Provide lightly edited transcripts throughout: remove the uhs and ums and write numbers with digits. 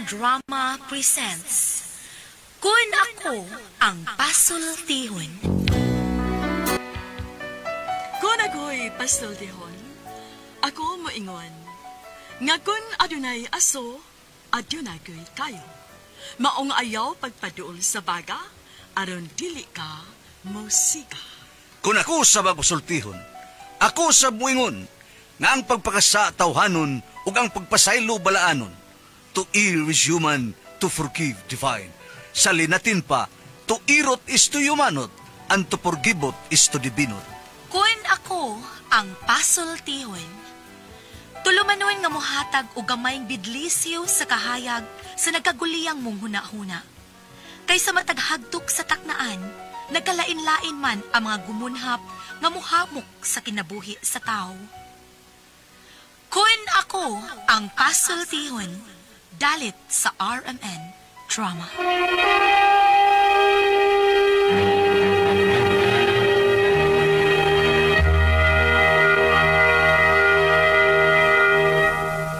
RMN Drama presents Kun Ako Ang Pasultihon. Kun ako'y pasultihon, ako moingon, nga kun adunay aso, adunay ko'y kayo. Maong ayaw pagpaduol sa baga, aron dili ka mosiga. Kun ako sa pasultihon, ako sa buingon, nga ang pagpakasa tawhanon ug ang pagpasaylo balaanon. To err is human, to forgive divine. Sa linatin pa, to irot is to humanot, and to forgivot is to divinot. Kun ako ang pasultihon, tulumanon nga mohatag og gamayng bidlisyo sa kahayag sa nagkaguliyang mong huna-huna. Kaysa mataghagtok sa taknaan, nagkalain-lain man ang mga gumunhap nga muhamok sa kinabuhi sa tao. Kun ako ang pasultihon, dalit sa RMN Drama.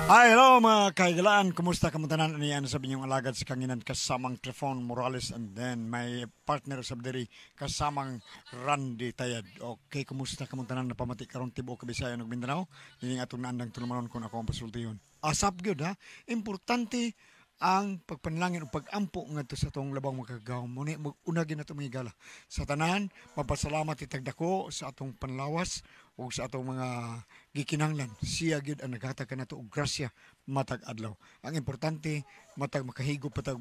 Hi, hello mga kaigalaan. Kumusta kamutanan? Ano sa inyong alagad sa kanginan kasamang Trefon Morales and then my partner sa diri kasamang Randy Tayad. Okay, kumusta kamutanan na pamati karon tibuok Kabisayan ug Mindanao? Nining atong naandang tulumanon kung ako ang pasultihon. Asap gyud ha. Importante ang pagpanalangin o pagampo ngadto sa atong labang makagagahom. Muna mag-una gyud nato mga higala. Sa tanan, mapasalamat itagdako sa atong panlawas o sa atong mga gikinahanglan. Siya gyud ang naghatag kanato og grasya matag adlaw. Ang importante matag makahigop patag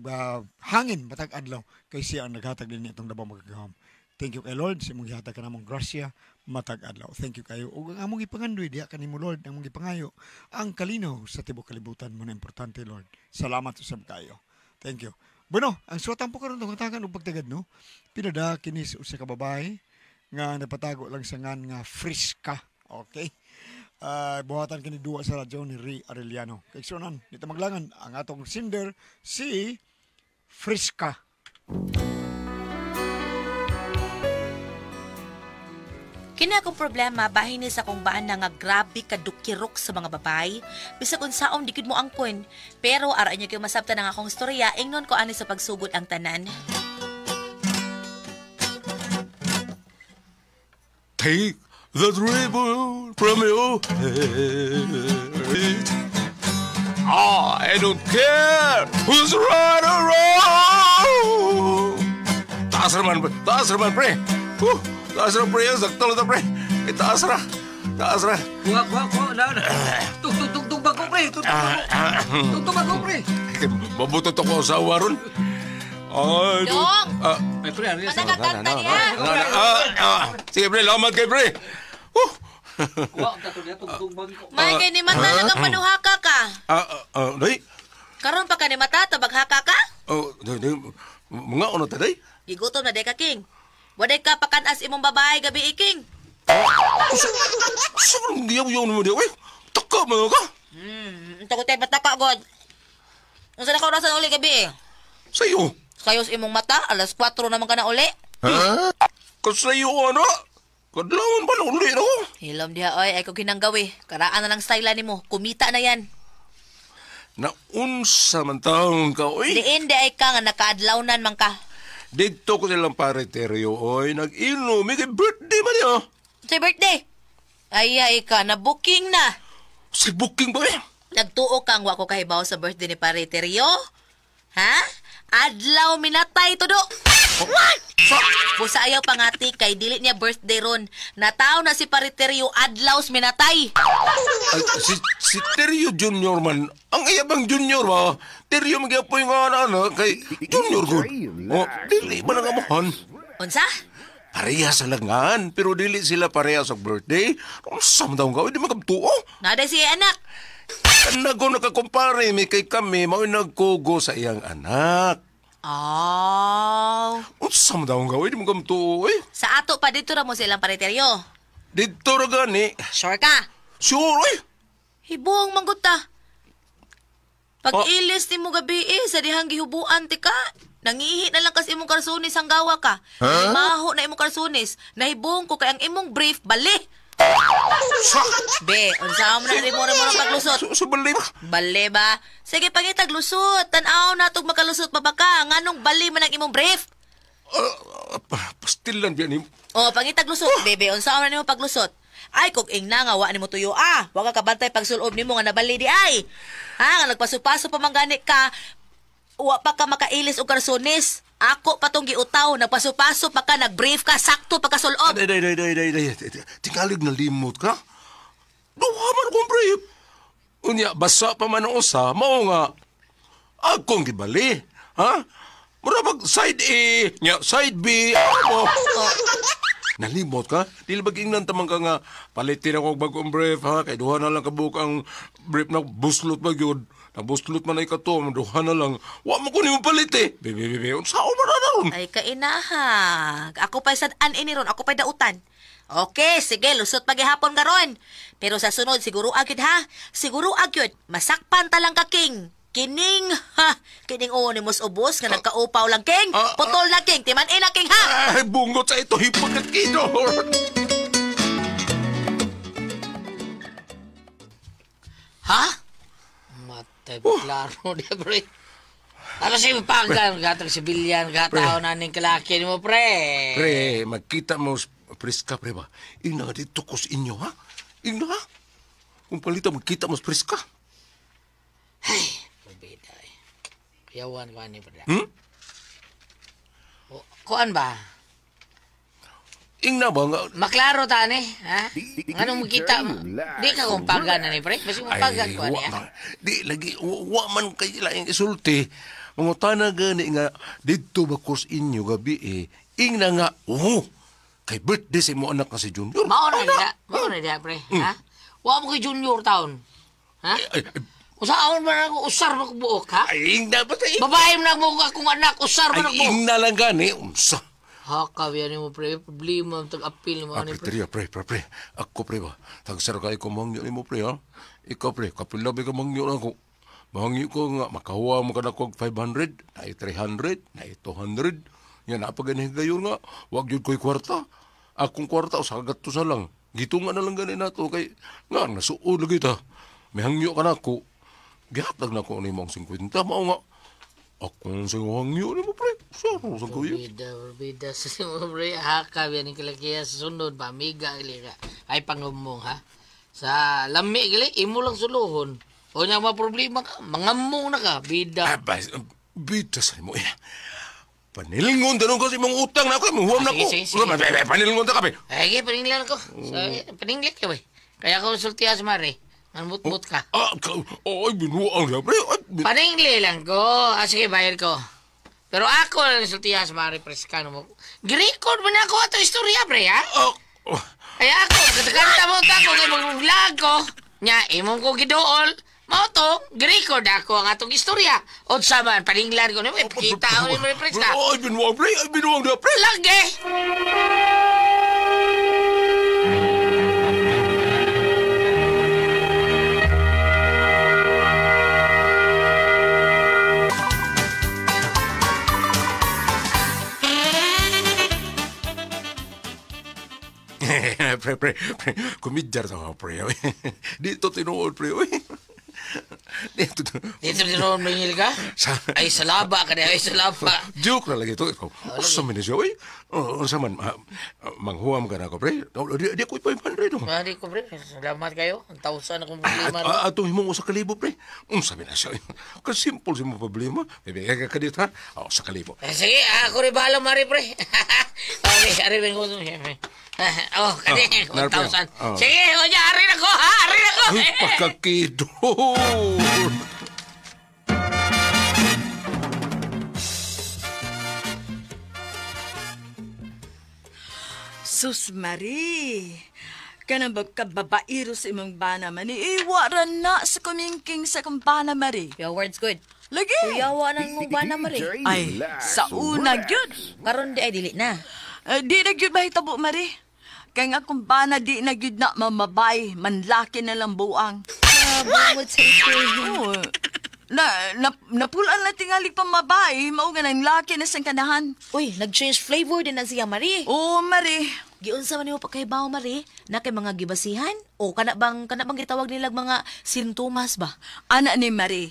hangin matag adlaw kay siya ang naghatag dinhi atong labang makagagahom. Thank you kay Lord sa imong gihatag kanamong grasya matag adlaw. Thank you kayo. Ug ang among gipangandoy diha kanimo Lord, ang among gipangayo ang kalinaw sa tibuok kalibutan mo na importante Lord. Salamat usab kayo. Thank you. Bueno, ang suwatan po karon tong hatagan og pagtagad no. Pinada kini sa usa ka babae nga napatago lang sa ngan nga Friska. Okay. Buhatan kini duwa sa radyo ni Ray Arellano. Kay sunan, dito maglangan ang atong sinder si Friska. Kini akong problema bahin ni sa akong baan na nga grabe kadukirok sa mga babay. Bisag unsaon di gid mo angkon. Pero ara inyo kayo masabtan ang akong istorya, ingnon ko ani sa pagsugod ang tanan. Take the dribble from your head. I don't care who's right or wrong. Taas naman, pre. Taas ra, pre. Sakto lang pre. Eh, taas ra. Taas ra. Kuha, kuha, kuha. Tug, tug, bago, pre. Tug, tug, tug, bago, pre. Mabutot ako asawa ron. Ay, Dong! Ay, pre, ano yan? Managaganta niya. Sige, pre. Lamat kay pre. Kuha, ang tato niya. Tug, tug, bago. May kay ni mata lang ang panuhaka ka. Day. Karon pa ka ni mata, tabaghaka ka? Oh, day, day. Mga ano ta, day? Gigutom na day ka, King. Waday ka pakanas imong babae gabi, King. Sobrang giyaw-yaw naman diya. Uy, taka man ka. Unta ko tayo pataka, God. Unsa na ka orasan uli gabi eh? Sayo. Sayo sa imong mata, alas 4 naman ka na uli. Ha? Kasayo, ano? Kadlawan pa na uli na ko. Hilom diha, oy. Ay ko ginanggawi. Karaan na lang style nimo. Kumita na yan. Naunsa man taon ka, oy. Diin di ay ka nga nakaadlawnan man ka. Dito ko silang pare Teryo, oy. Nag-inom. May birthday man niya. Sa birthday? Ay, ay ka. Na-booking na. Sa booking ba eh? Nagtuo kang wa ko kahibaw sa birthday ni pare Teryo? Ha? Adlaw minatay to do. What? Busa ayaw pangati kay dili niya birthday ron. Nataw na si pare Teryo adlaw minatay. Ay, si Teryo Junior man. Ang iya bang Junior ba? Teryo magyapoy nga na kay Junior good. Oh, dili man ang amahan. Unsa? Pareha sa langan, pero dili sila pareha sa birthday. Unsa man daw ka? Di magabtuo. Naday siya anak. Kanago nakakumpare mi kay kami mao'y nagkugo sa iyang anak. Oh. Unsa man daw ka? Di magabtuo eh. Sa ato pa dito ra mo silang pare Teryo. Dito ra gani. Sure ka? Sure eh. Hibuong mangguta. Pag ilis ni mo gabi eh, sa dihang gihubuan ti ka. Nangihi na lang kasi imong karsunis ang gawa ka. Huh? Maho na imong karsunis. Nahibong ko kay ang imong brief bali. Sa! Be, unsa mo na rin mo na paglusot? Sa bali ba? Bali ba? Sige, pangitag lusot. Tan-aw na itong makalusot pa ba ka? Nganong bali man ang imong brief? Pastilan biyan nimo. O, pangitag lusot, bebe. Unsa mo na nimo paglusot? Ay, kung ingna nga, wa nimo tuyo ah. Wa ka kabantay pagsulob nimo nga nabali di ay. Ha, nga nagpaso-paso pa man gani ka, wa pa ka makailis og karsones. Ako pa tong giutaw, nagpaso-paso pa ka, nagbrief ka, sakto pa ka sulob. Day, day, day, day, day, day. Tingalig na limot ka. Duha man kong brief. Unya, basa pa man ang usa, mao nga, akong gibali. Ha? Mura mag side A, nya, side B, ano? Nalimot ka? Dili ba gingnan tamang ka nga, palitin ako og bagong brief, ha? Kay duha na lang kabuok ang brief na buslot ba yun? Nabuslot man ay kato, duha na lang. Wa mo ko nimo palit eh. Bebe, bebe, unsa man na ron? Ay, kainahag. Ako pa'y sad-an ini ron, ako pa'y dautan. Okay, sige, lusot paghihapon karon. Pero sa sunod, siguro agad ha. Siguro agad, masakpan ta lang ka, King. Kining, ha, kining oo ni mos ubos nga nagkaupaw lang, King. Putol na, King. Timan-in na, King, ha? Ay, bungot sa ito, hipagkakidor. Ha? Matay, klaro niya, pre. Ano siya pagkan? Gatag sibilyan, gataw na ning kalaki mo, pre. Pre, magkita mo, preska, pre ba? Ina, dito ko sa inyo, ha? Ina, ha? Kung palita, magkita mo, preska. Ay, mabida, eh. Kuyawan ko, ani, pre. Hmm? O, kuan ba? Ingna ba nga? Maklaro ta, ani, ha? Anong magkita mo? Di ka kung pagan, ani, pre. Basta kung pagan ko, ani, ha? Di, lagi, wa man kay laing isulti. Mangutana gani nga, dito ba ko sa inyo gabi, eh. Ingna nga, oo, kay birthday sa imo anak nga si Junior. Mao na diha, pre, ha? Wa mo kay Junior taon, ha? Usaon man ako, usar man ako buok, ha? Ay, ingna ba sa Babae man ako akong anak, usar man ako. Ay, ingna lang gani, unsa. Ha, kawiyan mo, pre. Problema ang tag-apil mo. Pre, pre, pre, pre. Ako, pre ba? Tagsar kayo ko mangyo ni mo, pre, ha? Ikaw, pre, kapilabi ka mangyo na ako. Mangyo ko nga, makahuwa mo ka na ko 500, na 300, na 200. Yan, napaganihin kayo nga. Wag yun ko'y kwarta. Akong kwarta, usagat to sa lang. Gito nga na lang ganin na to. Kay, nga, nasuod lagi ta. May hangyo ka na ako. Gihatag na ko ni mo ang 50. Mao nga. Akong singwangyo ni mo, pre. Saro sa kuya. Bida, bida sa mo, pre. Haka, yan ang kalakiya sa sunod. Pamiga, gali ka. Ay, pangumong, ha? Sa lami, gali, imo lang suluhon. O niya, mga problema ka. Mangamong na ka, bida. Aba, bida sa mo, eh. Panilngon tanong ko sa imong utang na ako. Imong huwam na ko. Sige, sige. Panilngon ta ka, pre. Ay, sige, paninglan ko. Paninglan ka, pre. Kaya ako sultiya sa mare. Manmut-mut ka. Ay, binuang siya, pre. Paningli lang ko. Ah, sige, bayad ko. Pero ako lang sultiya sa mare, preskano mo. Girecord mo na ako ato istorya, pre, ha? Kaya ako, katakanta mo ta ko, kaya mag-vlog ko. Nya, imong ko gidool. Mao to, girecord ako ang atong istorya. O sama, paninglan ko. Kita ako ni pre, preska. Ay, binuang, pre. Ay, binuang na, pre. Lagi! Pre, pre, pre, kumidyar sa ako, pre. Dito tinuod, pre. Dito tinuod, mingil ka? Ay, salaba ka na. Ay, salaba. Joke na lagi ito. Usa man siya, uy. Usa man, manghuam ka na ako, pre. Di ko 500. Di ko, pre. Salamat kayo. Ang 1,000 akong problema. Atong himong usa ka libo, pre. Unsa man na siya. Kasimple sa mong problema. Bibigay ka dito, ha? Usa ka libo. Sige, ako rin bahala, Mari, pre. Okay, ari rin ko. Oh, kani, 1,000. Sige, o niya, arin ako, ha? Arin ako! Ay, pagkakidor! Sus Marie, kanang bagkababairo sa imong bana, mani. Iwara na sa kumingking sa kong bana, Marie. Your words good. Lagi! Kuyawa na mong bana, Marie. Ay, sa una gyud. Karon di ay dili na. Di na gyud mahitabo, Marie. Kaya nga kung bana di na gyud na mamabay, manlaki na lang buang. What? Sa ito. Oh, napulaan na tingali pa mabay, mao nga nang laki na sang kanahan. Uy, nag-change flavor din na siya, Marie. Oo, Marie. Giunsa man nimo pagkahibaw, Mari? Na kay mga gibasihan o kana bang gitawag nilag mga sintomas ba? Ana ni Mari,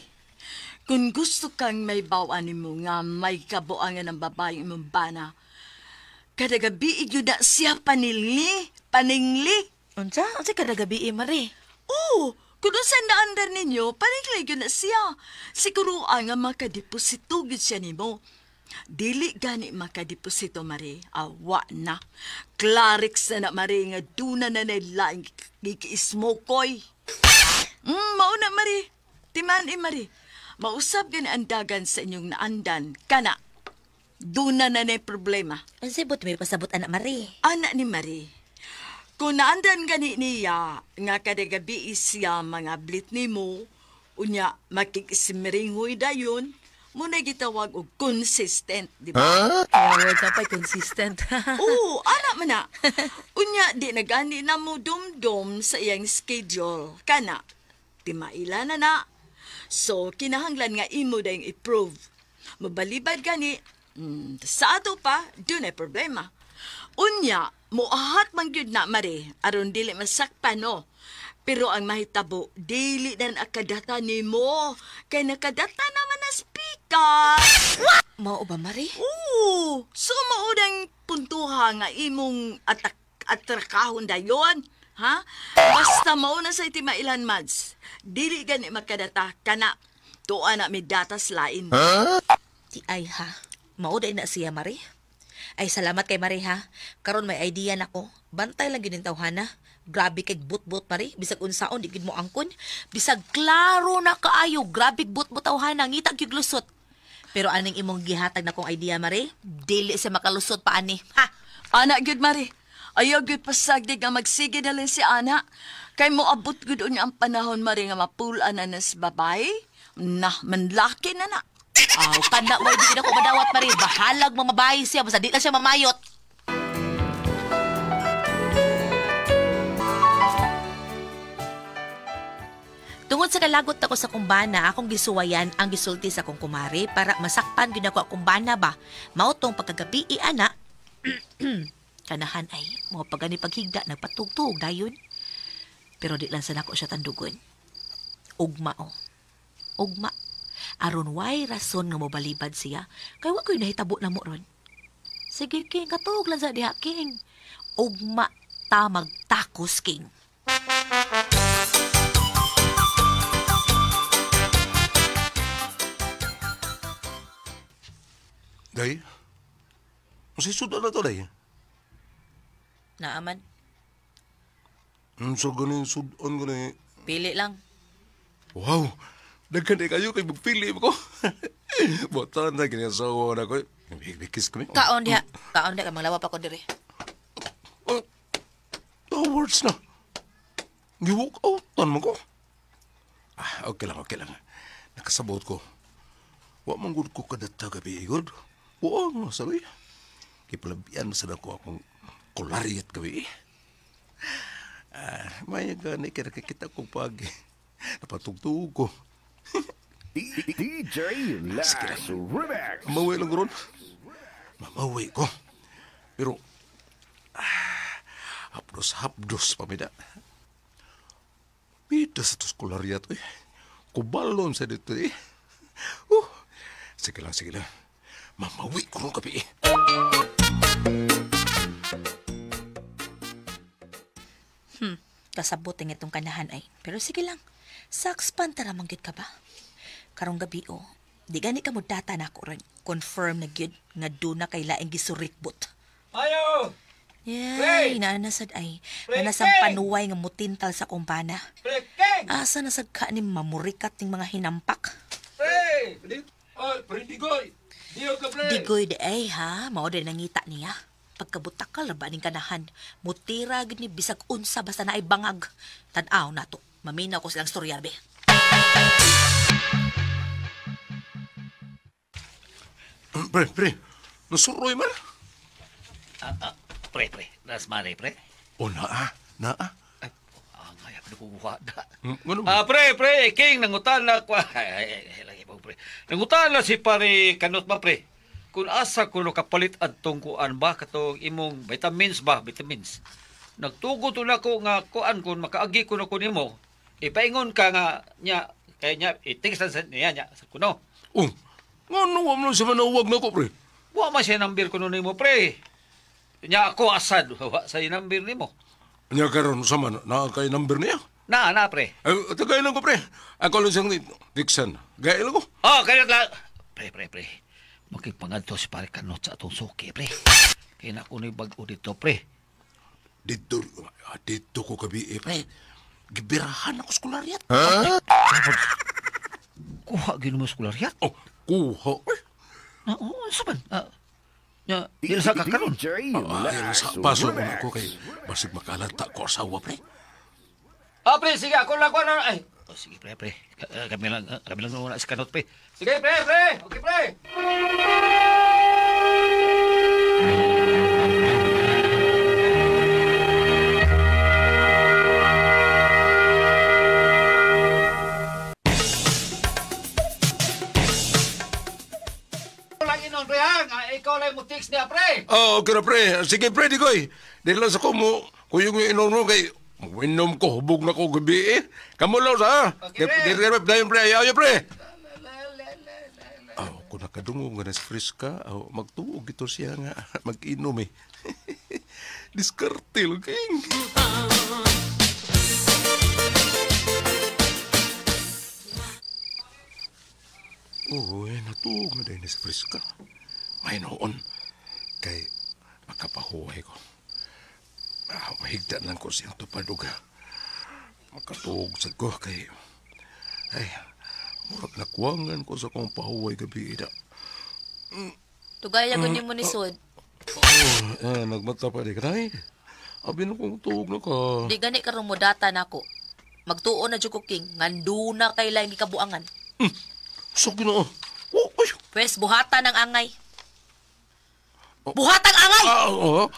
kung gusto kang may bawaan nimo nga may kabuangan ng babae imong bana, kada gabi gyud na siya paningli. Unsa? Unsa kada gabi, Mari? Oo, kung unsa naandar ninyo, paningli gyud na siya. Siguro ang makadeposito gyud siya nimo. Dili gani makadeposito, Mari. Awa na. Klarix na na, Mari, nga duna na nailaing gikiismokoy. Mauna, Mari. Timan, Mari. Mausap gani ang dagan sa inyong naandan. Kana, duna na na problema. Unsay but may pasabot, anak, Mari? Anak ni Mari, kung naandan gani niya, nga kada gabi siya mga blit nimo, unya makikismiringoy dayon, muna gitawag og consistent, di ba? Huh? Tawag ka pa'y consistent. Oo, anak man na. Unya, di na gani na mo dumdum sa iyang schedule. Kana, timaila na na. So, kinahanglan nga imo dayong i-prove. Mabalibad gani, sa ato pa, dun ay problema. Unya, muahat man gyud na, Mari, aron dili masakpan, no? Pero ang mahitabo, dili na nakadata nimo. Kay nakadata naman na speaker. What? Mao ba, Mari? Oo. So, maunang puntuha nga imong atrakahon dayon. Ha? Basta mauna sa itimailan, Mads. Dili gani makadata kana. Tuwa na may datas lain. Huh? Di ay ha. Mao day na siya, Mari. Ay, salamat kay Mari, ha. Karon may idea na ko. Bantay lang gyud ning tawhana. Grabe kay but-but, Mari. Bisag unsaon, di gyud mo angkon. Bisag klaro na kaayo. Grabe but-but tawhana. Ngita gyud lusot. Pero aning imong gihatag na kong idea, Mari? Dili siya makalusot pa ani. Ha? Ana gyud, Mari. Ayaw gyud pasagdi nga magsige na lang si Ana. Kay moabot gyud unya ang panahon, Mari, nga mapulaan na nas babay. Na, manlaki na na. Aw, kana way di na ko madawat, Mari. Bahalag mamabay siya. Basta di lang siya mamayot. Tungod sa kalagot ako sa kumbana, akong gisuwayan ang gisulti sa akong kumari para masakpan gyud ako akong bana ba. Mao tong pagkagabi ana. Kanahan ay mo pagani paghigda nagpatugtog dayon. Pero di lang sa nako siya tandugon. Ugma o. Ugma. Aron way rason nga mobalibad siya kay wa koy nahitabo na mo ron. Sige King, katug lang sa diha King. Ugma ta magtakos King. Day? Masay sudan na to, Day? Naaman. So, ganin sudan ganin. Pili lang. Wow! Daghan kayo kay magpili ko. Botan na ginasawa na ko. Bigkis kami. Kaon diha. Kaon diha. Manglawa pa ko diri. Words na. Giwalk out tan mo ko. Ah, okay lang, okay lang. Nakasabot ko. Wa man gud ko kadata gabi igod. Wa nga sabi. Kipalabian sa dako akong kulariyat gabi. Ah, may gani kay nakikita ko pag napatugtug ko. DJ Lax Remix. Mamawi lang ron. Mamawi ko. Pero hapdos-hapdos pamida. Bida sa tos kulariyat eh. Kubalon sa dito eh. Sige lang, sige lang. Mamawi ko ron kapi eh. Kasabot ang itong kanahan ay. Pero sige lang. Sakspan tara manggit ka ba? Karong gabi o, di gani ka mo data na ako ron. Confirm na gyud nga doon na kay laing gisurikbot. Ayo! Yay, naanasad ay. Nanasang panuway nga mutintal sa kumpana. Asa nasag ka ni mamurikat ning mga hinampak? Pre! Oy, pre, digoy! Diyo ka, pre! Digoy di ay ha, mao din nangita niya. Pagkabutakal na ba ning kanahan? Mutira gid ni bisag unsa basta naay bangag. Tan-aw na to. Maminaw ko silang storya, be. Pre, pre, nasuroy man. Pre, pre, nas mani, pre. O, naa, naa. Ay, ang ayaw nakukuha na. Ano? Pre, pre, King, nangutan na ko. Ay, lagi po, pre. Nangutan na si pare Kanot ba, pre? Kung asa kuno kapalit adtong kuan ba katong imong vitamins ba, vitamins. Nagtugot na ko nga kuan kun makaagi kuno ko nimo. Ipaingon ka nga nya kay nya itingsan sa niya nya sa kuno. Oh. Ngano wa man sa manawag nako pre? Wa man siya number kuno nimo pre. Nya ako asad wa sa number nimo. Nya karon sa man naa kay number niya? Na pre. Ay, tagay lang ko pre. Ako lang siyang Dixon. Gay lang ko. Oh, kaya lang. Pre. Makipangadto si pare kanot sa atong suki, pre. Kaya na ako na'y bag-o dito, pre. Dito ko gabi, pre. Gibirahan ako skolariat. Ha? Kuha gino mo skolariat? Oh, kuha. Na, oo, sa man? Ilsa ka karon? Ilsa, paso mo ako kay basig makalata ko asawa, pre. Ah, pre, sige, ako lang ko na. Ay, oh, sige, pre. Kami lang muna si kanot, pre. Sige, pre. Okay, pre. Lang inon, pre, ha? Ikaw lang mo text niya, pre. Oh, okay na, pre. Sige, pre, digoy. Dito lang sa ko mo. Kuyong yung inom mo kay... Winom ko, hubog na ko gabi eh. Kamulaw sa ha. Okay, pre. Pre, pre, ayaw pre. Aw, kung nakadungog nga nas freska, aw, magtuog ito siya nga. Mag-inom eh. Diskarte lang king. Uy, natuog na din si Friska. May noon. Kay makapahuway ko. Mahigda lang ko siyang tupad og makatuog sa ko kay ay murag nakuwangan ko sa kong pahuway gabi ida. Tugaya ko nimo ni Sod. Oh, nagmata pa di kanay. Abi na kong tuog na ka. Di gani karon mo data nako. Magtuo na jud ko king nganduna kay laing gikabuangan. So Ginoo. Oh, ay. Pwes buhatan ang angay. Buhatang angay. Oo.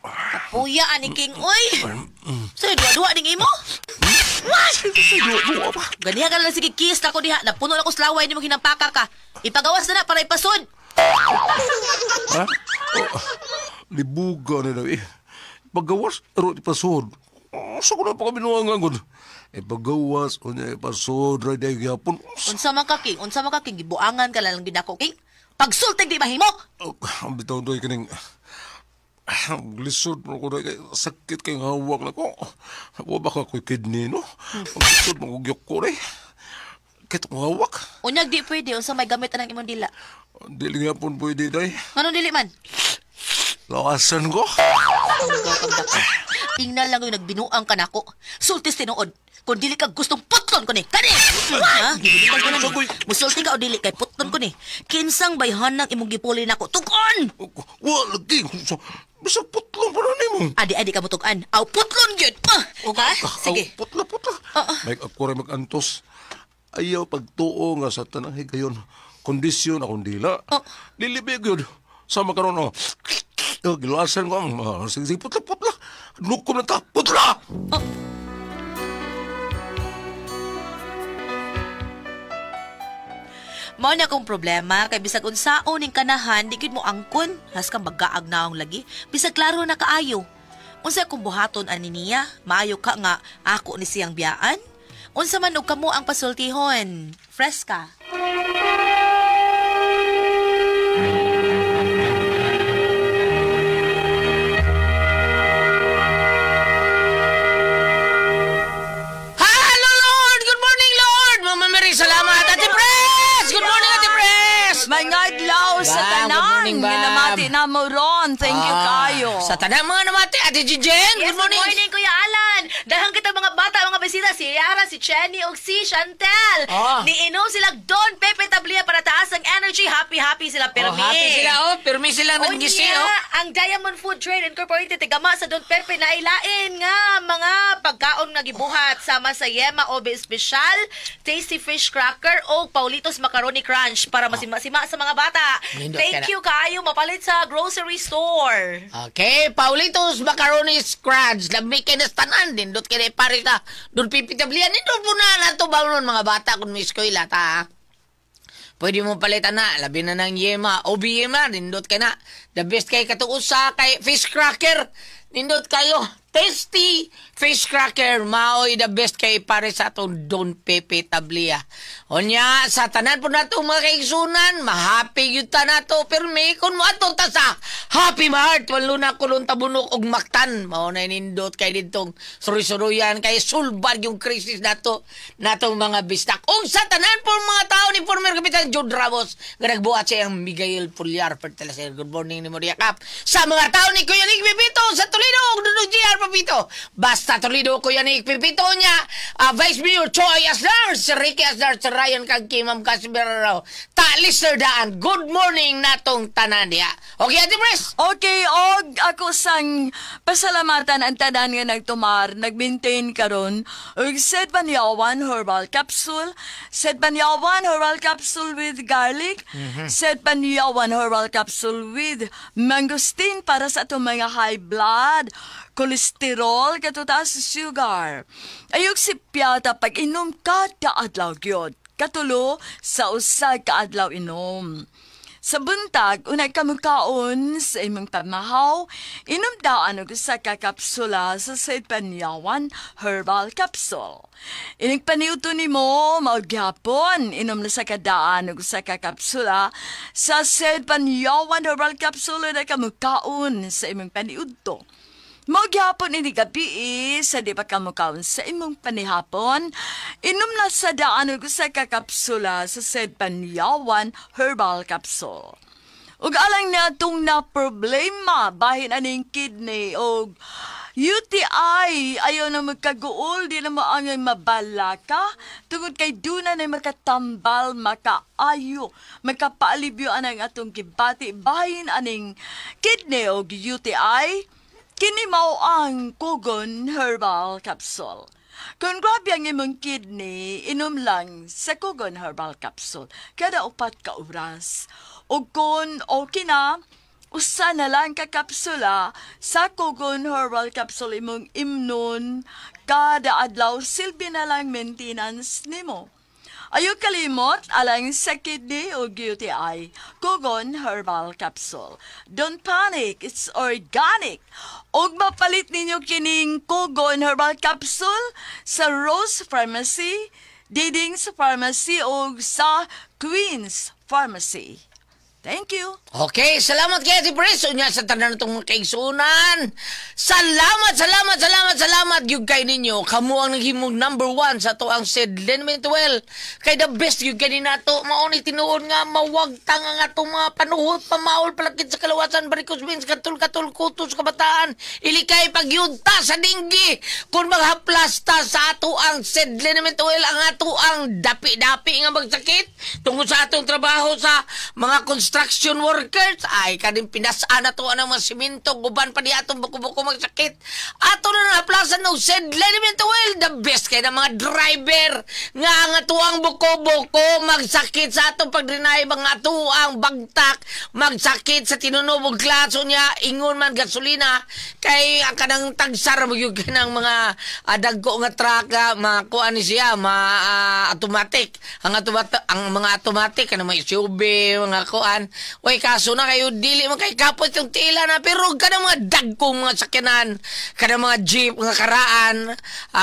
Kapuya ani king oy. Say duwa-duwa ning imo. What? Duwa pa. Ganiha ka lang sige kiss nako diha. Napuno na ko sa laway nimo hinampaka ka. Ipagawas na para ipasod. Ha? Oh, libuga na daw eh. Pagawas ro ipasod. Sa ko na pa kami nuangan. Ipagawas o niya ipasod ra day gyapon. Unsa man ka king? Unsa man ka king? Gibuangan ka lang gid ako king. Pagsultig di mahimo. Oh, ang bitaw doy kining lisod mo ko kay sakit kay hawak na ko. Wa ba ka ko'y kidney no? Lisod mo ko gyok ko re. Kit ko hawak. Unyag di pwede unsa may gamit anang imong dila. Dili gyapon pwede day. Nganong dili man? Lawasan ko. Tingnan lang yung nagbinuang ka nako. Sultis tinuod. Kung dili ka gustong putlon ko ni. Kani! Ha? Musulti ka o dili kay putlon ko ni. Kinsang bayhanang imong gipuli nako. Tugon! Wa lagi. Bisag putlon pa na nimo. Adi ka mo tugan. Aw putlon gyud. Ha? Sige. Putla. May ako rin magantos. Ayaw pagtuo nga sa tanang higayon. Kondisyon akong dila. Lilibig yun. Sama karon oh. Giluasan ko. Sige, putla. Nukom na ta. Putla! Oh. Mao na akong problema kay bisag unsaon ning kanahan di gid mo angkon has ka magaag naong lagi bisag klaro na kaayo. Unsa akong buhaton ani niya? Maayo ka nga ako ni siyang biyaan? Unsa man og kamo ang pasultihon? Freska. Hello Lord! Good morning Lord! Mama Mary, salamat Ate Pres! Good morning Ate Pres! May ngadlaw sa tanan nga namati na mo ron. Thank you kayo. Sa tanan mga namati, Ate Jijen. Yes, good morning. Good morning Kuya Alan. Dahang kita mga bata, mga bisita, si Yara, si Chenny, ug si Chantel. Oh. Niinom sila Don Pepe Tablia para taas ang energy. Happy, happy sila permi. Oh, happy sila, oh. Permi sila naggisi, Unya, oh. ang Diamond Food Trade Incorporated tigama sa Don Pepe na ilain nga mga pagkaon nga gibuhat sama sa Yema Obe Special, Tasty Fish Cracker o Paulitos Macaroni Crunch para masima-sima sa mga bata. Nindot Thank ka na. you kaayo mapalit sa grocery store. Okay, Paulitos Macaroni Crunch. Lami kay nas tanan din. Dot kay na pare ta. Don Pepe Tablian. Nindot mo na nato ba nun, mga bata kung may eskwela ta. Pwede mo palitan na. Labi na ng yema. Obi yema. Nindot kay na. The best kay katuusa kay fish cracker. Nindot kayo. Tasty fish cracker. Maoy the best kay pare sa atong Don Pepe Tablia. Onya, sa tanan po nato mga kaigsunan, mahappy yun ta nato. Pero may kung mo atong ta sa Happy Mart. Walo na kulong tabunok og Mactan. Mao na nindot kay ditong suruy-suruyan kay sulbad yung crisis nato natong mga bistak. Ug sa tanan po mga tao ni former Kapitan Jude Ramos nga nagbuhat siya ang Miguel Pulyar Fertilizer. Good morning ni Moria Cap. Sa mga tao ni Kuya Nick Pipito sa Toledo ug Dudong GR Papito. Basta Toledo Kuya Nick Pipito niya, Vice Mayor Choi Asnar, si Ricky Asnar, si Ryan kag kay Ma'am Casimiro. Ta Lister Daan. Good morning natong tanan diha. Okay, Ate Pres. Okay, og ako sang pasalamatan ang tanan nga nagtumar, nag-maintain karon og Sed Banyawan Herbal Capsule, Sed Banyawan Herbal Capsule with garlic, Sed Banyawan Herbal Capsule with mangosteen para sa atong mga high blood, cholesterol, katutaas sugar. Ayog si Piata pag inom kada adlaw gyud. Katulo sa usa ka adlaw inom. Sa buntag, unay ka mukaon sa imong pamahaw, inom daan og usa ka kapsula sa Said Panyawan Herbal Capsule. Inig paniuto nimo mao gyapon, inom na sa kadaan og usa ka kapsula sa Said Panyawan Herbal Capsule unay ka mukaon sa imong paniudto. Mao gyapon ini gabi sa di pa ka mukaon sa imong panihapon, inom na sa daan og usa ka kapsula sa Said Panyawan Herbal Capsule. Ug alang na itong na problema bahin aning kidney og UTI, ayaw na magkaguol, di na maangay mabalaka tungod kay duna na makatambal, makaayo, makapaalibyo anang atong gibati bahin aning kidney og UTI. Kini mao ang Kugon Herbal Capsule. Kung grabe ang imong kidney, inom lang sa Kugon Herbal Capsule kada 4 ka oras. O kung okay na, usa na lang ka kapsula sa Kugon Herbal Capsule imong imnon kada adlaw, silbi na lang maintenance nimo. Ayaw kalimot alang sa kidney o UTI, Kugon Herbal Capsule. Don't panic, it's organic. Og mapalit ninyo kining Kugon Herbal Capsule sa Rose Pharmacy, Diding's Pharmacy o sa Queen's Pharmacy. Thank you. Okay, salamat kay Ate Pres. Unya sa tanan natong mga kaigsunan. Salamat, salamat, salamat, salamat gyud kay ninyo. Kamo ang naghimong number 1 sa ato ang Said Liniment Well. Kay the best gyud kay nato. Mao ni tinuod nga mawagtang ang atong mga panuhot, pamaol, palakit sa kalawasan, varicose veins, katul-katul, kutos, kabataan. Ilikay pagyudta sa dinggi. Kung maghaplasta sa ato ang Said Liniment Well, ang ato ang dapi-dapi nga magsakit tungod sa atong trabaho sa mga construction workers, ay kaning pinasaan na to ang mga simento, guban pa di atong buko-buko magsakit. Ato na naplasan og Said Liniment Oil, the best kay ng mga driver nga ang atuang buko-buko magsakit sa atong pagdrinay, mga atuang bagtak magsakit sa tinunobog klaso niya, ingon man gasolina kay ang kanang tagsar mo gyud kanang mga dagko nga truck, mga kuan ni siya, mga automatic, ang mga automatic kanang mga SUV, mga kuan. Way kaso na kayo dili man kay kapot yung tila na, pero kanang mga dagkong mga sakyanan, kanang mga jeep, mga karaan,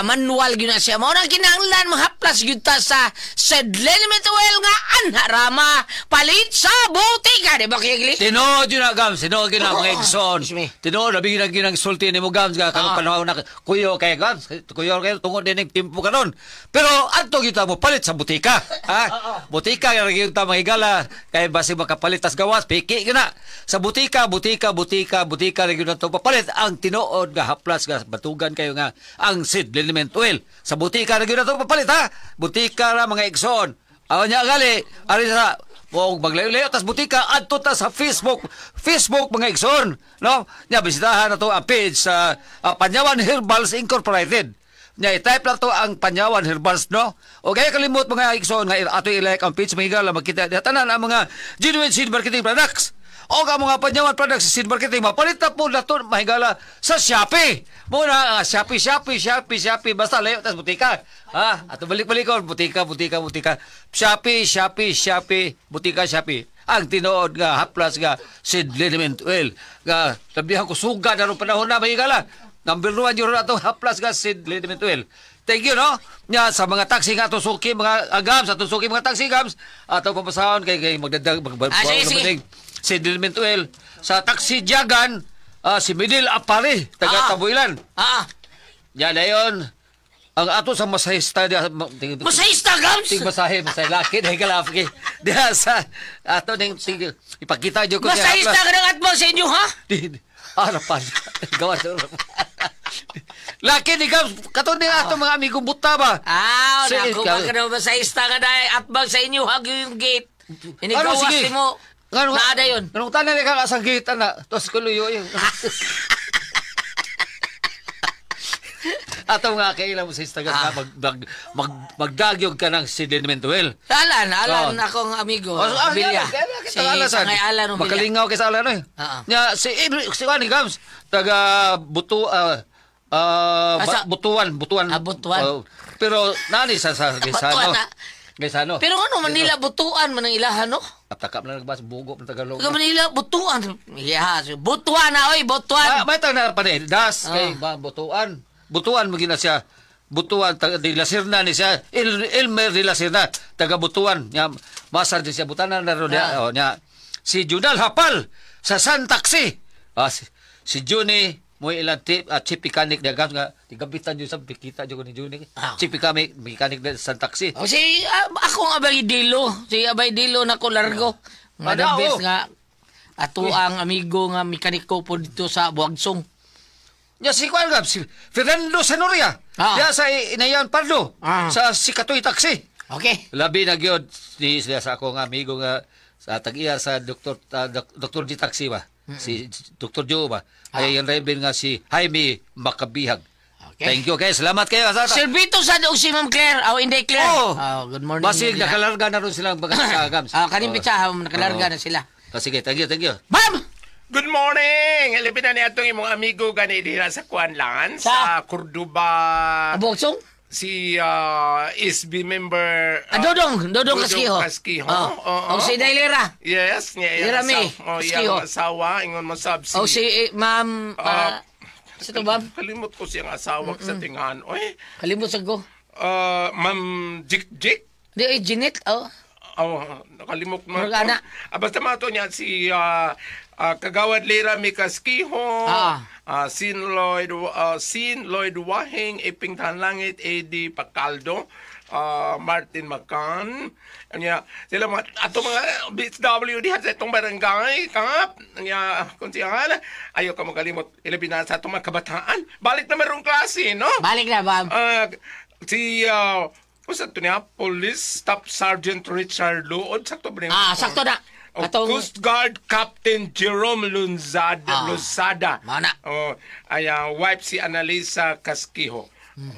manual gyud na siya. Mao nang kinahanglan mahaplas gyud ta sa Said Liniment Oil nga anharama palit sa botika, di ba Kigli? Tinuod yun na, Gams. Tinuod yun na, mga igsoon. Tinuod, labi na ginang sulti ni mo, Gams, nga kanong panahon na kuyo kay Gams, kuyo kayo tungod din ng timpo karon. Pero adto gyud ta mo palit sa butika. Ha? Butika nga gyud ta mahigala kay basi makapalit tas gawas piki gyud na. Sa butika, butika, butika, butika ra gyud na to papalit ang tinuod nga haplas nga batugan kayo nga ang Said Liniment Oil. Sa butika ra gyud na to papalit ha. Butika ra mga igsoon. Aw nya gali ari sa O maglayo-layo tas butika adto ta sa Facebook. Facebook, mga igsoon, no? Nya bisitahan na to ang page sa Panyawan Herbals Incorporated. Nya i-type lang to ang Panyawan Herbals, no? O kaya kalimot, mga igsoon, nga ato i-like ang page, mga higala, makita diha tanan ang mga genuine seed marketing products. O ang mga Panyawan products sa seed marketing mapalit na po nato, mahigala, sa Shopee. Muna Shopee, Shopee, Shopee, Shopee, basta layo tas butika. Ha? Ato balik-balikon, butika, butika, butika. Shopee, Shopee, Shopee, butika, Shopee. Ang tinuod nga haplas nga seed liniment oil nga sabihan ko suga na panahon na, mahigala. Number 1 yun atong haplas nga seed liniment oil. Thank you, no? Nya sa mga taxi nga atong suki mga agams, atong suki mga taxi gams, atong papasahon kay magdadag mag, Ah, sige, sige. Seed liniment oil sa taxi Jagan, si Midil Apari, taga Tabuilan. Yan na yun. Ang ato sa masahista diha Masahista, Gams? Ting masahe, masahe laki dahil kalaki. Diha sa ato ning ting ipakita jud ko niya. Masahista ka ng atmo sa inyo, ha? Harapan. Gawa sa laki ni Gams, kato ni ato mga amigong buta ba? Ah, naku, baka na masahista ka dahil atbang sa inyo, hag yung gate. Ano, Inigawas sige. mo. Ngano Naada yun. Anong tanan ka asang gate ana? Tos kuluyo yun. Ato nga kailan mo sa Instagram nga magdagyog ka ng si Mentuel. Alan, Alan, Oh. akong amigo. Oh, Bilya. si Si Sangay Alan Bilya. Makalingaw kay sa Alan eh. Nya si si Juan Gams taga Butu Butuan, Butuan. Ah, Butuan. Oh, pero nani sa Gaisano. Butuan, ah. Gaisano. Pero ano, Manila, Butuan man ang ilahan, no? Taptakap na nagbas bugo ng Tagalog. Taga Manila, Butuan. Yeah, Butuan na, oy, Butuan. May tang na pa ni Das kay ba, Butuan. Butuan mo gina siya. Butuan taga de la Serna ni siya. Elmer de la Serna taga Butuan. Nya masar din siya butanan na ron niya. Oh, nya si Junal Hapal sa San Taxi. Ah, si Juni mo ilang tip chief mechanic niya nga tigabitan jud sa pikita jud ko ni Juni. Chief mechanic niya sa San Taxi. O si akong Abay Dilo, si Abay Dilo na ko largo. Nga the best nga ato ang amigo nga mekaniko po dito sa Buagsong. Ya si Kuan Gab, si Fernando Sanoria. Ya sa Inayan Pardo sa Sikatoy Taxi. Okay. Labi na gyud ni siya sa akong amigo nga sa tag-iya sa Dr. Dr. G Taxi ba. Si Dr. Joe ba. Ay yung driver nga si Jaime Makabihag. Okay. Thank you guys. Salamat kayo. Sir Vito sa og si Ma'am Claire. Aw hindi Claire. Oh. Oh, good morning. Basig nakalarga na ron silang baga sa Gams. Kaning pitsa nakalarga na sila. Sige, thank you, thank you. Bam! Good morning! Ilabi na niya itong imong amigo gani dira sa Kuanlan, sa Cordoba. Boksong? Si SB member Dodong, Dodong Kaskiho. Kaskiho. Oh. O si Dailera. Yes, niya Lira May Kaskiho. Kaskiho. Asawa, ingon mo sab si O si Ma'am sa to Ma'am? Kalimot ko siyang asawa sa tingan. Oy, Kalimot sa ko. Ma'am Jik Jik. Di ay Jeanette. Oh. Oh, nakalimot mo. Morgana. Basta mato niya si Kagawad Lira Mikaskiho, Sin Lloyd Wahing, Iping Tanlangit, A.D. Pacaldo, Martin Macan. Anya, sila mga ato mga BSW diha sa itong barangay, kap. Anya, kung siya ayaw ka magalimot, ilabi na sa atong mga kabataan. Balik na merong klase, no? Balik na, ma'am. Si usa to niya, Police Staff Sergeant Richard Luod, sakto ba niya? Sakto na. O, Coast Guard Captain Jerome Lunzada, Lozada. Mana. Oh, ay wife si Annalisa Casquijo.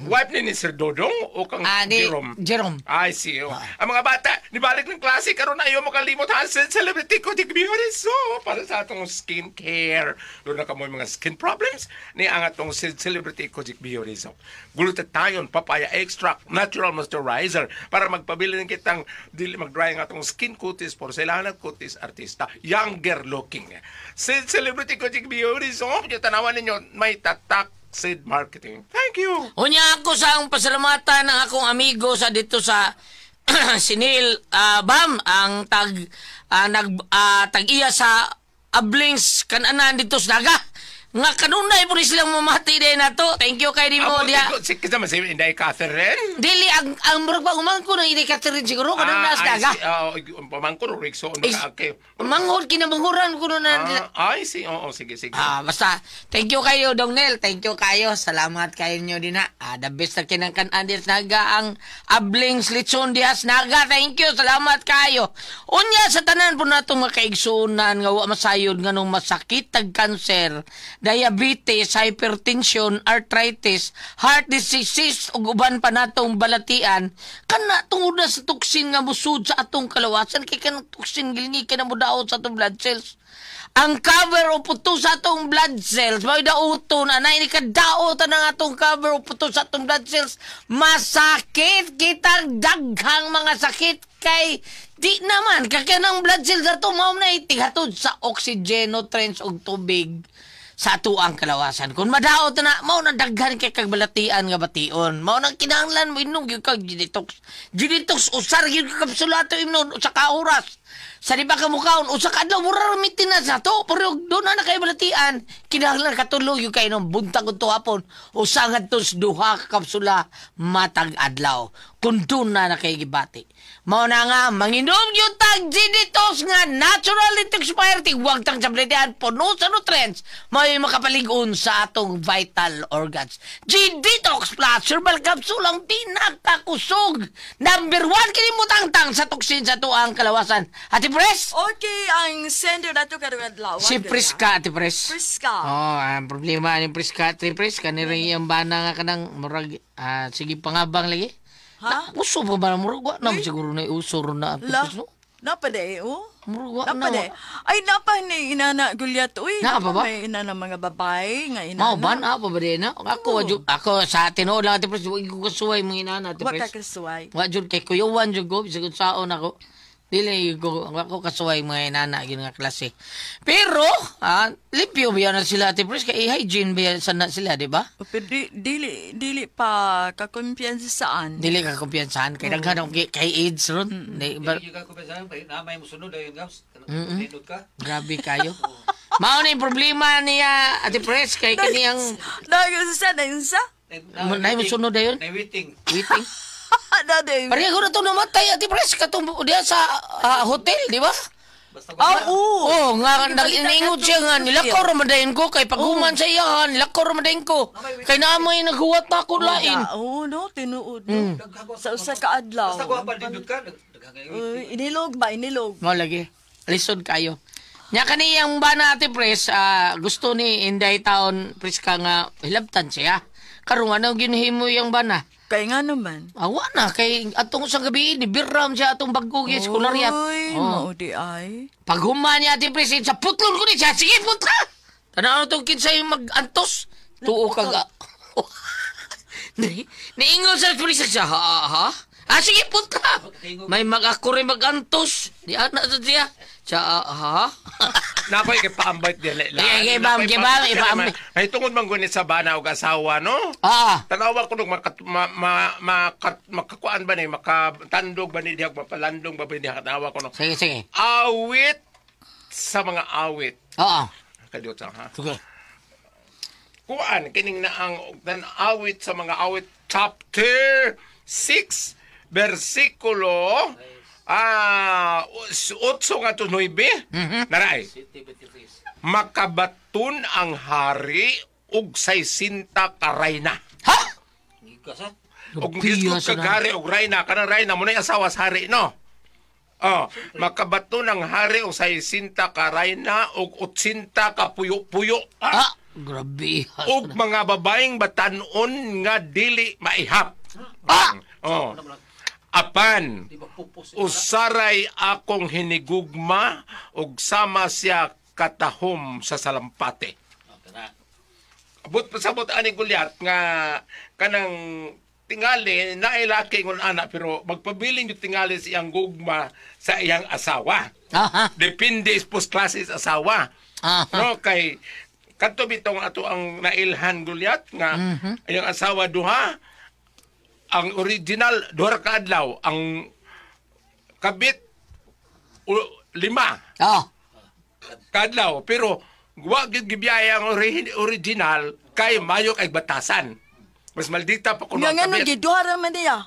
Wife ni Sir Dodong o kang Jerome? Jerome. Ay, si. Oh. Ang mga bata, nibalik ng klase, karon ayaw mo kalimot ha, celebrity ko, di so para sa atong skincare. Doon na kamoy mga skin problems, ni ang atong celebrity ko, di Biorizo. Glutathione, papaya extract, natural moisturizer, para magpabili ng kitang dili mag-dry ang atong skin kutis, porcelana kutis, artista, younger looking. Celebrity ko, di Biorizo, tanawan ninyo, may tatak Sid Marketing. Thank you. Unya ako sa ang pasalamatan ng akong amigo sa dito sa Sinil Bam ang tag tag-iya sa Ablings kananan dito sa Naga. Nga kanunay po ni silang mamati din na to. Thank you kay nimo diha. Si kita man si Inday Catherine. Dili ang ang murag pa umangko ng Inday Catherine siguro kanang naas daga. Pamangko ro Rigsoon makaake. Manghod kinamanguran ko na. Ay si oo sige sige. Basta thank you kayo Dong Nel, thank you kayo. Salamat kayo nyo din ha. The best na kinangkan andir naga ang abling litson dias naga. Thank you, salamat kayo. Unya sa tanan po natong mga kaigsuonan nga wa masayod nganong masakit tag kanser, diabetes, hypertension, arthritis, heart diseases ug uban pa natong balatian kana tungod na sa toxin nga musud sa atong kalawasan kay kanang toxin gilingi kay namudaot sa atong blood cells. Ang cover o puto sa atong blood cells, may dauton anay ni kadaot ang atong cover o puto sa atong blood cells. Masakit kitang daghang mga sakit kay di naman kakanang blood cells ato mao na itighatod sa oxygen, nutrients ug tubig sa atuang kalawasan. Kung madaot na, mao na daghan kay kagbalatian nga bation. Mao nang kinahanglan mo inom gyud kag Genetox. Genetox usar gyud ka kapsula ato imnon usa ka oras. Sa di ba ka mukaon usa ka adlaw mura ra maintenance na to. Pero doon na kay balatian, kinahanglan katulog gyud kay inom buntag ug hapon usa ngadto sa duha ka kapsula matag adlaw. Kung doon na kay gibati. Mao na nga manginom gyud tag Genetox nga natural detoxifier tigwag tang tabletian puno sa nutrients may makapalig-on sa atong vital organs. G-Detox Plus Herbal Capsule ang pinakakusog. Number 1 kini mutangtang sa toksin sa tuang kalawasan. Ate Pres? Okay, ang sender nato karong adlaw. Si Priska, Ate Pres. Priska. Oh, ang problema ni Priska, Ate Pres, kaniri ang bana nga kanang murag sige pangabang lagi. Ha? Uso pa ba na murag? Wa na siguro na uso ron na Ate Pres, no? Napade, oh. Murag wa na. Ay, napa ni inana Gulyat, uy. Naa pa ba? May inana mga babae nga inana. Mao ba? Naa pa ba din, na? Ako, ako sa tinuod lang, Ate Pres, wa ko kasuway mga inana, Ate Wa Pres. ka kasuway. Wa jud kay kuyuwan jud ko, bisag saon ako. Dili ko ako kasuway mga inana gyud nga klase. Pero limpyo ba na sila Ate Pres kay hygiene ba sana sila, di ba? Pero dili pa kakumpiyansaan. Dili ka kumpiyansahan kay daghan og kay AIDS ron. Di ba? Dili ka kumpiyansahan kay na may musunod dayon gaws. Nindot ka. Grabe kayo. Mao na yung problema niya Ate Pres kay kaniyang Nagsa sa. Nay musunod dayon. Nay waiting. Waiting. Pareho na ito namatay, Ate Pres, katong diya sa hotel, di ba? Oo. Oo, nga, nag-iningot siya nga, nilakaw ramadayin ko, kay paghuman sa iya, nilakaw ramadayin ko. Kay naamoy naghuwat na ako lain. Oo, no, tinuod. Sa usa ka adlaw. Basta ko nindot ka. Inilog ba, inilog? Mo lagi, lisod kayo. Nya kaniyang bana, Ate Pres, gusto ni Inday Taon, Priska nga, hilabtan siya. Karong ano ginhimo yung bana? Kay nga naman. Awa na, kay atong sa gabi, ni Birram siya atong baggo kay eskolariat. Uy, maudi ay. Paghuman niya Ate Pres, sa putlon ko ni siya, sige putla! Tanaw itong kinsay mag-antos. Tuo kag... Niingon sa Pres siya, ha? Ah, sige putla! May mag-ako rin mag-antos. Di ana sa siya. Siya, ha? Nakoy kay paambit dili lang. Sige, gibam, ipaambit. Ay tungod man gunit sa bana og asawa, no? Tanawa ko nung makakuan ba ni, makatandog ba ni diha, mapalandong ba ni diha, tanawa ko no. Sige, sige. Awit sa mga awit. Oo. Kadiyot sa ha. Sige. Kuan kining na ang awit sa mga awit chapter 6 versikulo 8 ngadto 9. Naray. Makabaton ang hari og 60 ka rayna. Ha? Og gisgot kag hari og rayna, kanang rayna mo na asawa sa hari, no? Oh, makabaton ang hari og 60 ka rayna og 80 ka puyo-puyo. Ah, grabe. Og mga babaeng batan-on nga dili maihap. Ah! Oh. Apan usaray akong hinigugma og sama siya katahom sa salampate. Abot pasabot ani Gulyat nga kanang tingali naay laki ngon anak pero magpabilin yung tingali sa iyang gugma sa iyang asawa. Aha. Depende post classes asawa. Aha. No kay kadto bitong ato ang nailhan Gulyat nga iyang asawa duha. Ang original duha ka adlaw, ang kabit 5. Oh. Kaadlaw, pero Wa gyud gibiyaya ang original kay mayo kay batasan. Mas maldita pa kuno Nga ang ngano kabit. giduha ra man niya.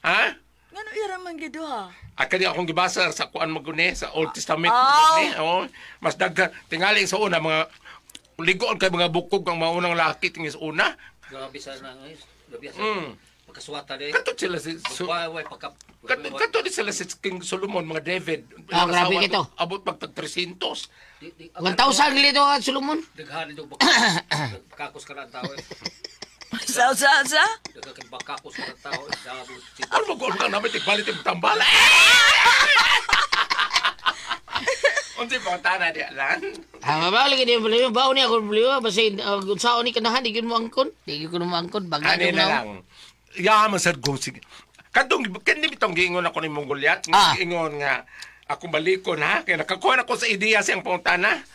Ha? Ngano ira man giduha? Akali akong gibasa sa kuan magune sa Old Testament Ah. magune. Oh, mas daghan tingali sa una mga ligoon kay mga bukog ang maunang laki tingi sa una. Grabe sa na guys. Grabe sa. Pagkasuwata de. Kato sila si Magpaway pagka. Kato di sila si King Solomon, mga David. Ah, grabe Asawa kito. Abot pagtag 300. 1,000 gilito ang Solomon. Daghan ito bakakos ka na ang tao eh. Sa sa sa. Daghan kay bakakos ka na ang tao. Dabo. Ano mag ka namin tigbalit yung tambala. Unti pa tana di alan. Ah, mabalik lagi di problema. Bao ni ako problema. Basta unsaon ni kanahan, di gyud mo angkon. Di gyud ko mo angkon. Bagay Ani na lang. Yaman sa go sige. Kadtong kini bitong giingon ako ni Mongoliat, giingon nga ako balikon ha kay nakakuha na ko sa ideya siyang pangutana.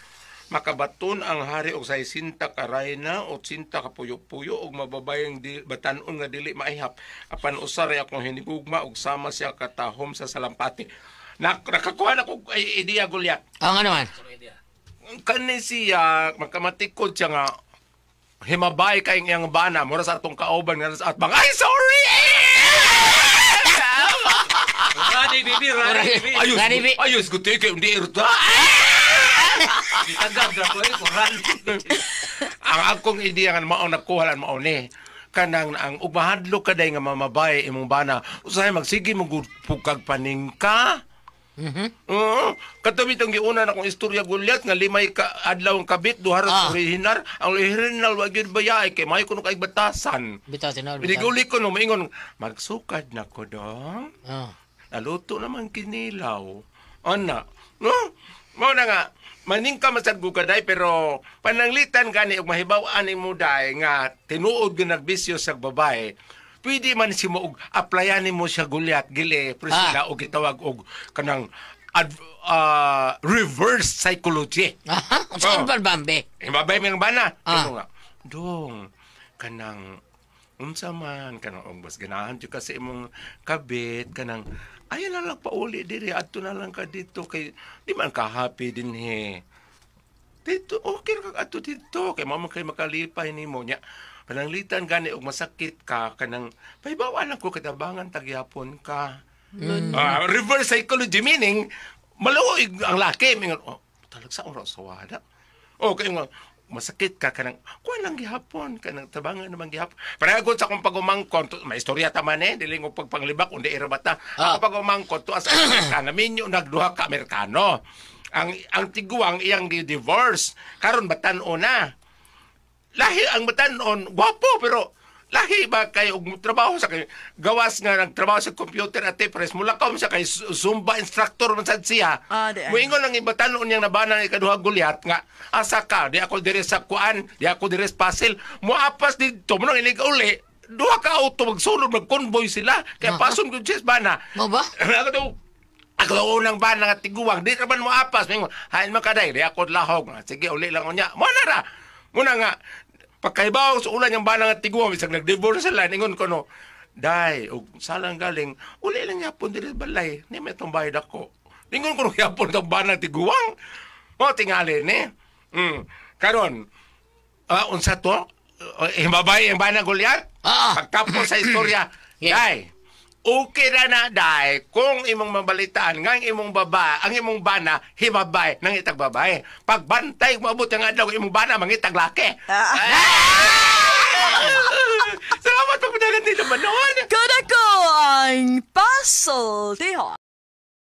Makabaton ang hari og say sinta ka rayna o sinta ka puyo-puyo og mababayeng di, batan-on nga dili maihap apan usaray akong hinigugma og sama siya katahom sa salampati. Nakakuha na ko ay ideya Goliath. Ah, nga naman. Kani siya makamatikod siya nga himabay kay iyang bana mura sa atong kauban nga sa atbang ay sorry. Rani bibi, rani bibi. Ayos, ayos ko kay hindi irta. Ditagag ra ko eh, rani. Ang akong ideya nga mao nakuha lan mao ni kanang ang ug mahadlok ka day nga mamabay imong bana usahay magsige mo gud pugkag paningka. Oo. Kato bitong giuna na akong istorya Goliath nga limay ka adlaw ang kabit duha ra sa original. Ang original wa gyud bayay kay may kuno kay batasan. Bitaw tinuod. Biniguli ko no maingon magsukad na ko dong. Ah. Naluto naman kinilaw. Ana. No? Mao na nga maningka masad ko kaday pero pananglitan gani og mahibaw-an nimo day nga tinuod gyud nagbisyo sa babae. Pwede man si mo og applyan nimo siya Goliath gili Priscilla og gitawag og kanang reverse psychology. Aha, unsa ba bambe? Himabay mi ang bana. Kano nga, dong kanang unsa man kanang og mas ganahan jud ka sa imong kabit kanang ayaw na lang pauli diri adto na lang ka dito kay di man ka happy dinhi. Dito okay ra ka adto dito kay mao man kay makalipay nimo nya. Pananglitan gani og masakit ka kanang pahibaw lang ko katabangan tagyapon ka. Reverse psychology meaning maluoy ang laki mingon oh talag sa oras sa wala. Oh kay nga masakit ka kanang kuan lang gihapon kanang tabangan naman gihapon. Paragon sa akong pagumangkon may istorya ta man eh dili ngo pagpanglibak kundi ira bata. Ako pagumangkon tuwa sa Amerika naminyo nagduha ka Amerikano. Ang tiguang iyang gi-divorce karon batan-on na. Lahi ang batan-on gwapo pero lahi ba kay og trabaho sa kay gawas nga nagtrabaho sa computer at press mulakaw man siya kay Zumba instructor man sad siya. Moingon lang ibatan-on niyang nabanang ikaduha Goliath nga asa ka di ako diri sa kuan di ako diri sa Pasil moapas didto mo nang inig uli duha ka auto magsulod magconvoy sila kay pason gud siya bana. Mo ba? Ako daw ako unang bana nga tiguang di ra man moapas moingon hain man kaday di ako lahog sige uli lang unya mo na ra muna nga pagkaibaw sa ulan yung bana nga tiguang bisag nag-divorce sila ningon ko no day og salang galing uli lang yapon diri sa balay ni may tong bayad ako ningon ko no yapon tong bana tiguang mo tingali ni karon unsa to himabay ang bana Goliath pagtapos sa istorya day okay na na day kung imong mabalitaan nga ang imong baba ang imong bana himabay nang itag babae pagbantay maabot ang adlaw imong bana mangitag laki. Salamat pagpadagan dito manon. Kada ko ang pasultihon.